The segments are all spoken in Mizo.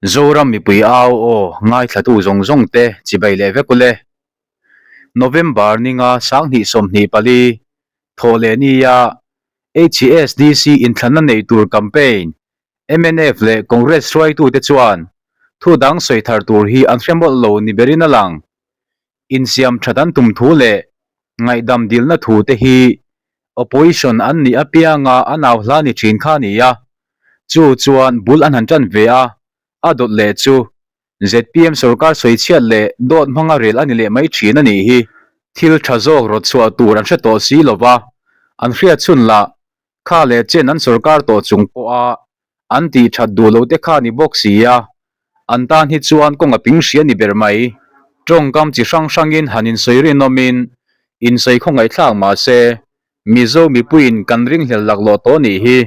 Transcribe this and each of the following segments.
Zoram mipui au aw ngaithlatu zawng zawng te chibai leh vek ule. November ninga 2024 thawh leh nia HSDC inthlanna nei tur campaign mnf leh Congress hruaitute chuan thu dang sawi thar tur hi an hre mawlh lo ni berin a lang. Insiam that an tum thu leh ngaihdam dilna thu te hi opposition an nih apianga an au hla ni thin kha a ni a, chu chuan bul an han tan ve a, a dawt leh chu zpm sorkar sawi chhiat leh dawt hmanga rel a ni leh mai thin a nih hi. Thil tha zawk rawt chhuah tur an hre tawh si lo va, an hriat chhun lah kha leh chen an sorkar tawh chung pawha an tih that duh lo te kha ni bawk si a, an tan hi chuan kawng a ping hria ni ber mai. Tawngkam chi hrang hrangin han insawi rinawmin insawi khawngaihthlak mah se, Mizo mipuiin kan ringhlel laklawh tawh nih hi.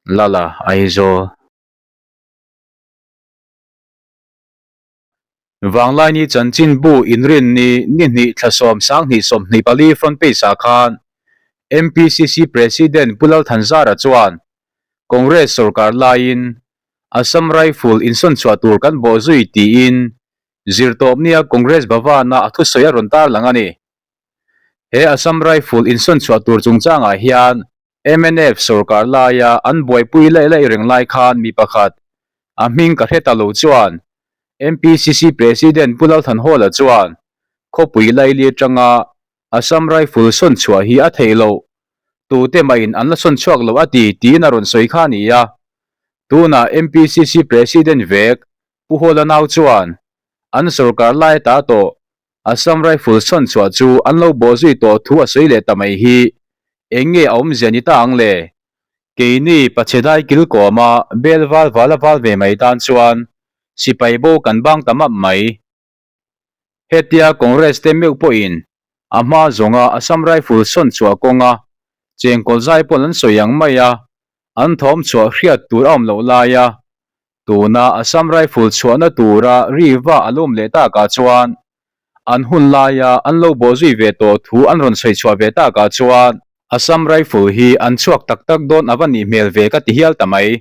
Lala Aizawl. Vanglaini chanchinbu inrinni ni hnih thla 10 2024 front page ah khan MPCC President Pu Lal Thanzara chuan Congress sorkar laiin Assam Rifle insawn chhuah tur kan bawh zui tiin zirtawpnia Congress Bhavan-a a thusawi a rawn tarlang a ni. He Assam Rifle insawn chhuah tur chungchangah hian Mnf sorkar laia an buaipui laih laih reng lai khan mi pakhat, a hming ka hre ta lo chuan MPCC President Pu Lalthanhawla chuan khawpui laili atanga Assam Rifle sawn chhuah hi a theih loh, tute mahin an la sawn chhuak lo a ti tiin a rawn sawi kha a ni a. Tunah MPCC President vek Pu Hawla nau chuan an sorkar lai ta tawh Assam Rifle sawn chhuah chu an lo bawh zui tawh thu a sawi leh ta mai hi eng nge a awmzia ni ta ang le? Keini Pachhedai kilkawma bel val val a val ve mai tan chuan sipai bo kan bang ta map mai. Hetia Congress te meuh pawhin a hma zawnga Assam Rifle sawn chhuah kawnga chengkawl zai pawn an sawi ang mai a, an thawm chhuah hriat tur a awm loh laia Tuna Assam Rifle chhuahna tura ri va a lawm leh takah chuan an hun laia an lo bawh zui ve tawh thu an rawn sawi chhuah ve takah chuan Assam Rifle hi an chhuak tak tak dawn a va nih hmel ve ka ti hial ta mai.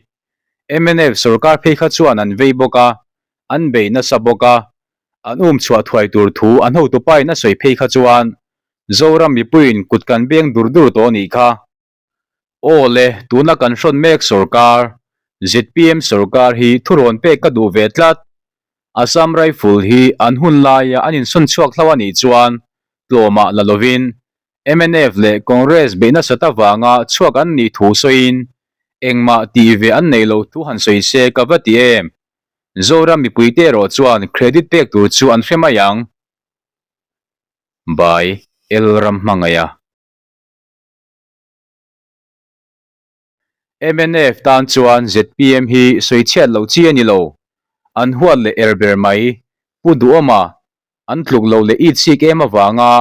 Mnf sorkar phei kha chuan an vei bawk a, an bei nasa bawk a, an um chhuah thuai tur thu an hotupain a sawi phei kha chuan Zoram mipuiin kut kan beng dur dur tawh a nih kha. Aw le, tuna kan hrawn mek sorkar, zpm sorkar hi thurawn pek ka duh ve tlat. Assam Rifle hi an hun laia an insawn chhuak hlau a nih chuan tlawmah la lovin mnf leh Congress beih nasat avanga chhuak an nih thu sawiin engmah tih ve an neih loh thu han sawi se ka va ti em. Zoram mipuite erawh chuan credit pek tur chu an hre mai ang. By L Ramhmangaia. Mnf tan chuan zpm hi sawi chhiat loh chi a ni lo. An huat leh er ber mai. Pu Duhawma, an tluk loh leh it chik em avanga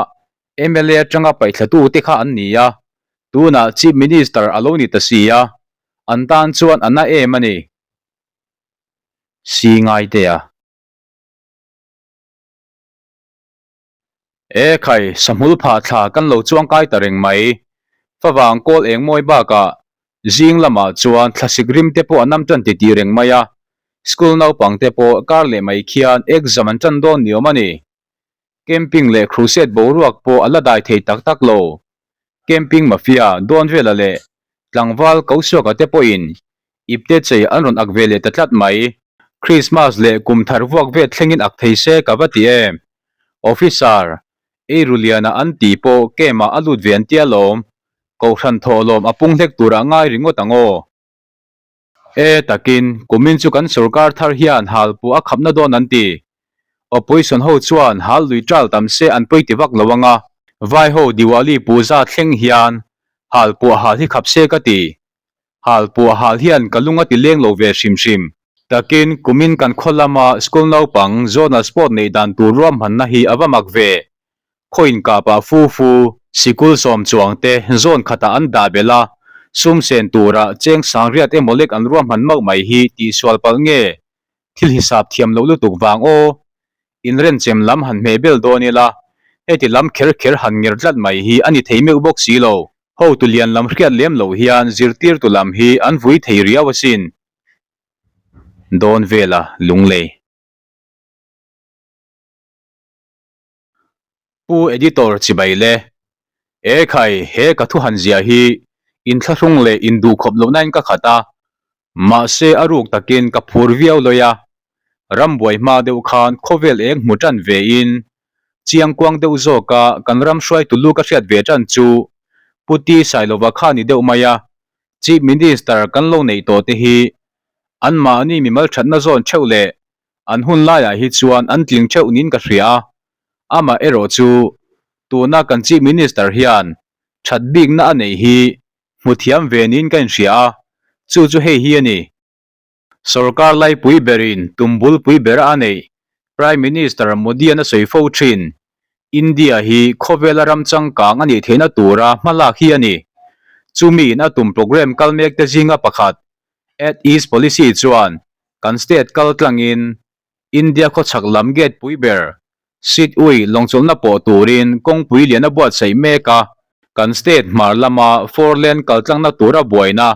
mla atanga paihthla te kha an ni a, tunah Chief Minister a lo ni ta si a, an tan chuan a na em a ni. Si Ngaitea. E khai, sahmul phah thla kan lo chuang kai ta reng mai. Favang kawl eng mawi bakah zing lamah chuan thlasik rim te pawh a nam tan titih reng mai a, school naupang te pawh kar leh mai khian exam an tan dawn ni awm a ni. Camping leh crusade boruak pawh a la dai thei tak tak lo. Camping mafia dawn vela leh tlangval Kosuaka te pawhin ipte chei an rawn ak ve leh ta tlat mai. Christmas leh kum thar vuak vet thlengin ak thei se ka va ti em? Officer, eiru liana an tih pawh camp ah a lut ve an tia lawm. Kohhran thawhlawm a pung hlek turah ngai ringawt ang aw. E takin, kumin chu kan sorkar thar hian halpuah a khapna dawn an ti. Opposition ho chuan hal lui ṭal tam se an pawi ti vak lo ang a. Vai ho Diwali puja thleng hian halpuah hal hi khap se ka ti. Hal puah hal hian ka lung a ti leng lo ve hrim hrim. Takin kumin kan khaw lama school naupang zonal sport neih dan tur ruahmanna hi a va mak ve. Khaw inkapah fu fu, sikul sawm chuang te zone khatah an dah belh a, sum sen tura cheng sangriat emaw lek an ruahman mauh mai hi tihsual palh nge? Thil hisap thiam loh lutuk vang aw. Inrenchem lam han hmeh bel dawn ila, heti lam kher kher han nger tlat mai hi a ni thei meuh bawk si lo. Hotu lian lam hriat lem loh hian zirtirtu lam hi an vui thei riau asin. Dawn vela Lunglei. Pu Editor chibai le. E khai, he ka thu han zia hi inthlahrung leh induhkhawp lohnain ka khat a, mahse a ruk takin ka phur viau lawi a. Rambuai hma deuh khan khawvel eng hmu tan vein chiangkuang deuh zawka kan ram hruaitu lu ka hriat ve tan chu Pu T Sailova kha ni deuh mai a, Chief Minister kan lo neih tawh te hi anmahni mimal thatna zawn theuh leh an hun laiah hi chuan an tling theuh niin ka hria a, amah erawh chu tuna kan Chief Minister hian that bikna a neih hi hmu thiam ve niin ka inhria a, chu chu hei hi a ni. Sorkar laipui berin tum bulpui bera a neih Prime Minister Modi-a'n a sawi fo thin. India hi khawvela ram changkang a nih theihna tura hmalak hi a ni. Chumiin a tum programme kal mekte zinga pakhat Act East Policy chuan kan state kal tlangin India khawchhak lam gate pui ber Sit ui lawngchawlhna pawh turin kawngpui lian a buatsaih mek a, kan state hmar lama four lane kaltlangna tura buaina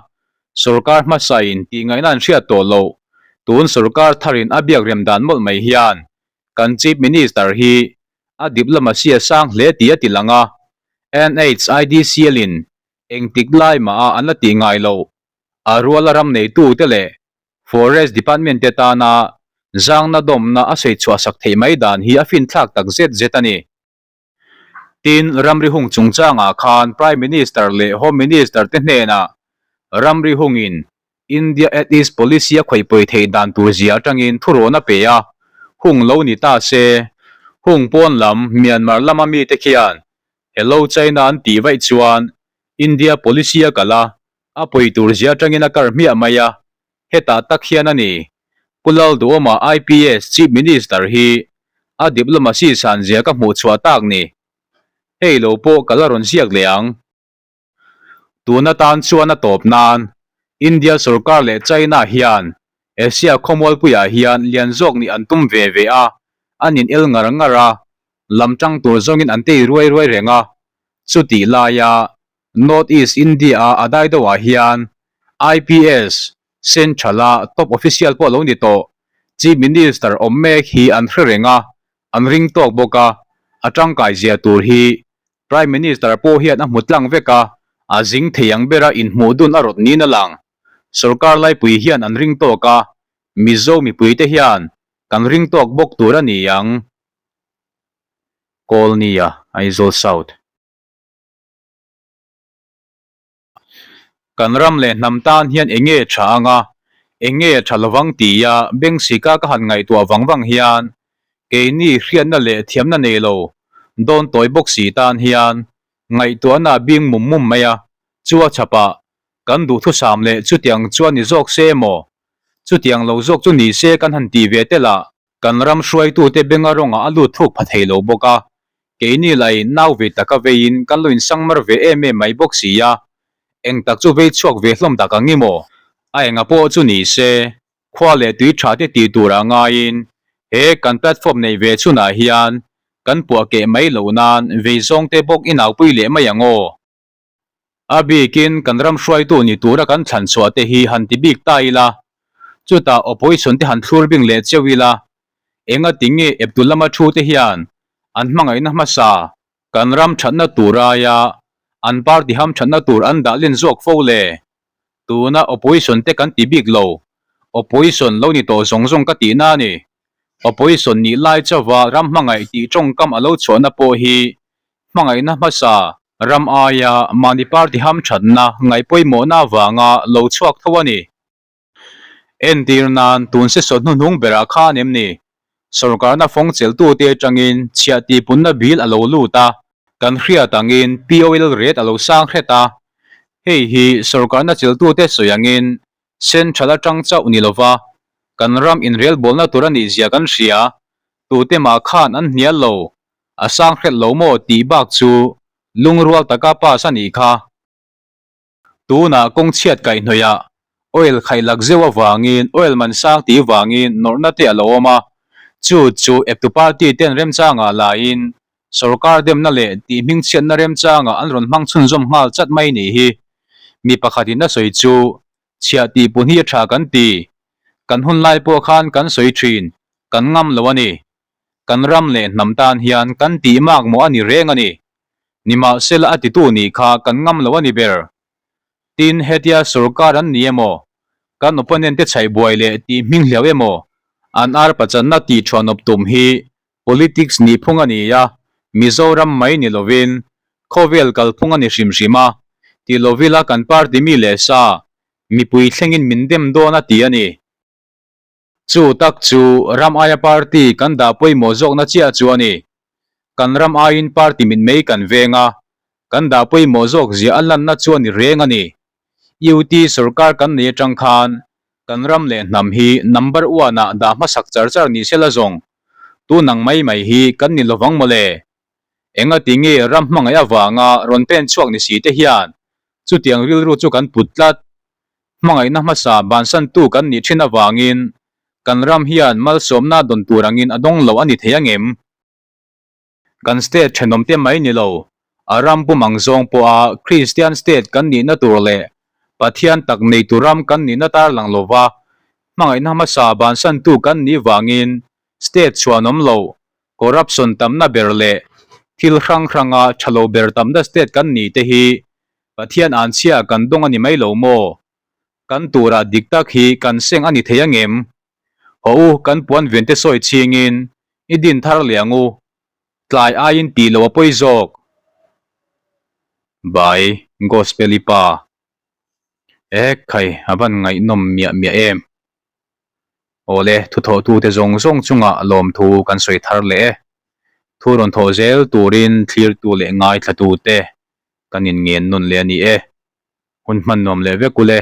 sorkar hmasain tihngaihna an hriat tawh loh tun sorkar tharin a biak rem dan mawlh mai hian kan Chief Minister hi a diplomacy a sang hle tih a ti lang a, NHIDCL-in engtik lai mah a an la tih ngai loh a ruala ram neitute leh Forest Department te tana zangna dawmna a sawi chhuah sak theih mai dan hi a finthlak tak zet zet a ni. Tin, ramri hung chungchangah khan Prime Minister leh Home Minister te hnenah ramri hungin India Act East Policy a khawihpawi theih dan tur zia atangin thurawn a pe a, hung lo ni ta se, hung pawn lam Myanmar lama mite khian Hello China an tih vaih chuan India Policy a kal a, A pawi tur zia atangin a kar hmiah mai a, hetah tak hian a ni. Pu Lalduhawma IPS Chief Minister hi a diplomacy san zia ka hmuh chhuah tak ni. Hei lo pawh ka la rawn ziak leh ang. Tun atan chuan a tawp nan India sorkar leh China hian Asia khawmualpuiah hian lian zawk nih an tum ve ve a, an in el ngar ngar a, lam tang tur zawngin an tei ruai ruai reng a, chutih laia North East India-a a dai deuhah hian IPS, Central-a top official pawh lo ni tawh, Chief Minister awm mek hi an hre reng a, an ring tawk bawk a, a tangkai zia tur hi Prime Minister pawh hian a hmu tlang vek a, a zing thei ang bera inhmuh dun a rawt niin a lang. Sorkar laipui hian an ring tawk a, Mizo mipuite hian kan ring tawk bawk tur a ni ang. Kawlnia, Aizawl South. Kan ram leh hnam tan hian eng nge tha anga, eng nge tha lovang tia Bengsika ka han ngaihtuah vang vang hian keini hriatna leh thiamna nei lo dawn tawi bawk si tan hian ngaihtuahna a bing mum mum mai a, chu a chhapah kan duhthusam leh chutiang chuan ni zawk se emaw, chutiang lo zawk chu ni se kan han tih ve tel ah Kan ram hruaitute benga rawngah a lut thuk pha thei lo bawk a, keini lahin nau ve taka veiin kan lo insangmar ve em em mai bawk si a, eng tak chu vei chhuak ve hlawm tak ang i maw? A enga pawh chu ni se, khua leh tui tha te tih turah ngaiin he kan platform neih ve chhunah hian kan puah keh mai loh nan vei zawng te bawk i naupui leh mai ang aw. A bikin kan ram hruaitu ni tura kan thlan chhuah te hi han ti bik ta ila, chutah opposition te han thlur bing leh cheu ila, enga ti nge eptu lama thu te hian an hmangaihna hmasa kan ram thatna tur aia an party ham thatna tur an dah len zawk fo le? Tuna opposition te kan ti bik lo, opposition lo ni tawh zawng zawng ka tihna a ni. Opposition nih lai chauha ram hmangaih tih tawngkam a lo chhuahna pawh hi hmangaihna hmasa ram aia mahni party hamthatna ngaihpawimawhna avanga lo chhuak tho a ni. Entir nan tun sesawt hnuhnung berah khan em ni? Sorkarna fawng chelhtute atangin chhiah tihpunna bil a lo lut a, kan hriat angin POL rate a lo sang hret a. Hei hi sorkarna chelhtute sawi angin central atang chauh ni lova kan ram inrelbawlna tur a nih zia kan hria. Tute mah khan an hnial lo, a sang hret lo maw tih bak chu lungrual taka pass a nih kha. Tunah kawng chhiat kaihhnawihah oil khaihlak zeuh avangin oil man sang tih vangin nawrhna te a lo awm a, chu chu eptu party ten remchangah laiin sorkar demna leh tih hmingchhiatna remchangah an rawn hmang chhunzawm nghal chat mai nih hi. Mi pakhatin a sawi chu chhiah tih pun hi a tha kan ti. Kan hun lai pawh khan kan sawi thin, kan ngam lo a ni. Kan ram leh hnam tan hian kan tih mak mawh a ni reng a ni. Nimahsela a titu nih kha kan ngam lo a ni ber. Tin, hetia sorkar an ni emaw, kan opponent te chhaih buai leh tih hming hliau emaw, an ar pachanna tih thuanawp tum hi Politics nihphung a ni a, Mizoram mai ni lovin khawvel kalphung a ni hrim hrim a, ti lovila kan party mi leh sa mipui thlengin min dem dawn a ti a ni. Chu tak chu ram aia party kan dah pawimawh zawkna chiah chu a ni. Kan ram aiin party mitmei kan veng a, kan dah pawimawh zawk zia a lanna chu a ni reng a ni. UT sorkar kan nei atang khan kan ram leh hnam hi number one ah dah hmasak char char ni sela zawng tun ang mai mai hi kan ni lovang mawle. Engati nge ram hmangaih avanga rawn pen chhuak ni si te hian chutiang rilru chu kan put tlat. Hmangaihna hmasa bansantu kan nih thin avangin kan ram hian malsawmna dawn tur angin a dawng lo a ni thei angem? Kan state thenawm te mai ni lo, a ram pum ang zawng pawha Kristian state kan nihna tur leh Pathian tak neitu ram kan nihna tarlang lova hmangaihna hmasa bansantu kan nih vangin state chhuanawm lo, corruption tamna ber leh thil hrang hranga tha lo ber tamna state kan nih te hi Pathian anchhia kan dawng a ni mai lo maw? Kan turah dik tak hi kan seng a ni thei angem? Haw u, kan puan ven te sawi chhingin i din thar leh ang u, tlai aiin tih loh a pawi zawk. By Gospel-i pa. Ek khai, a van ngaihnawm miah miah em. Awle, thuthawhtute zawng zawng chungah lawmthu kan sawi thar leh e. Thu rawn thawh zel turin thlirtu leh ngaithlatute kan inngen nawn leh a ni e. Hun hman nuam leh vek ule.